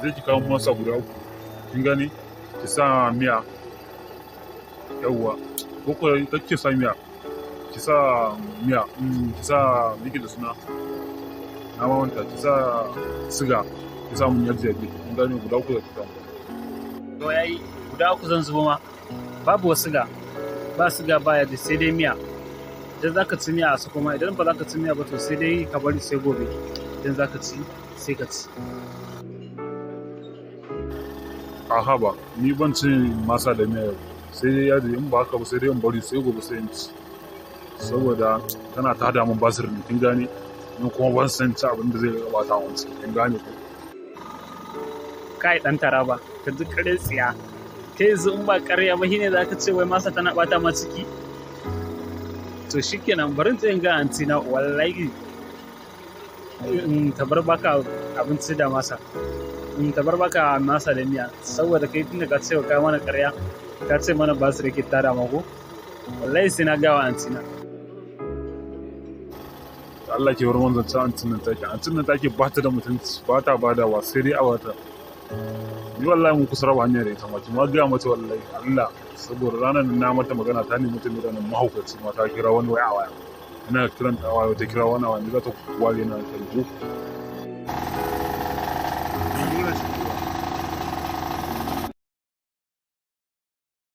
Zai ki kawo masa guda uku. Kin gane? Ki sa miya. Yawwa. Ko ko kake sa miya? Ki sa miya, ki sa miki da suna. Na manta, ki sa siga, ki sa mun yaji yaji. Kin gane, guda uku da ki kawo. To yayi, guda uku zan zubo ma. Babu siga. Ba siga ba yaji, sai dai miya. Idan zaka ci miya a sako ma, idan ba za ka ci miya ba to sai dai ka bari sai gobe. Idan zaka ci sai ka ci. Aha ba, ni ban cin masa da miya yau. Sai dai yaji, in ba haka ba sai dai in bari sai gobe sai in ci. Saboda tana tada mun basir ne, kin gane? Ni kuma ban san ci abin da zai bata mun ciki, kin gane ko? Kai ɗan Taraba, ka ji ƙarin tsiya. Kai yanzu in ba ƙarya ba shine zaka ce wai masa tana ɓata ma ciki? To shikenan, bari in je in ga anti na, wallahi in ta bar baka abinci da masa. In ta bar baka masa da miya saboda kai tunda ka ce ka mana ƙarya, ka ce mana basir yake tada ma ko? Wallahi sai na gaya wa anti na. Allah ke bar mun zancen antin nan take. Antin nan take ba ta da mutunci, ba ta badawa sai dai a bata. Ni wallahi mun kusa raba hanya da ita ma, ki ma gaya mata wallahi Allah, saboda ranar na mata magana ta nemi ta mai mahaukaci ma, ta kira wani waya a waya. Ina kiran ta waya, ta kira wani waya, ni za ta ware na hankali ko.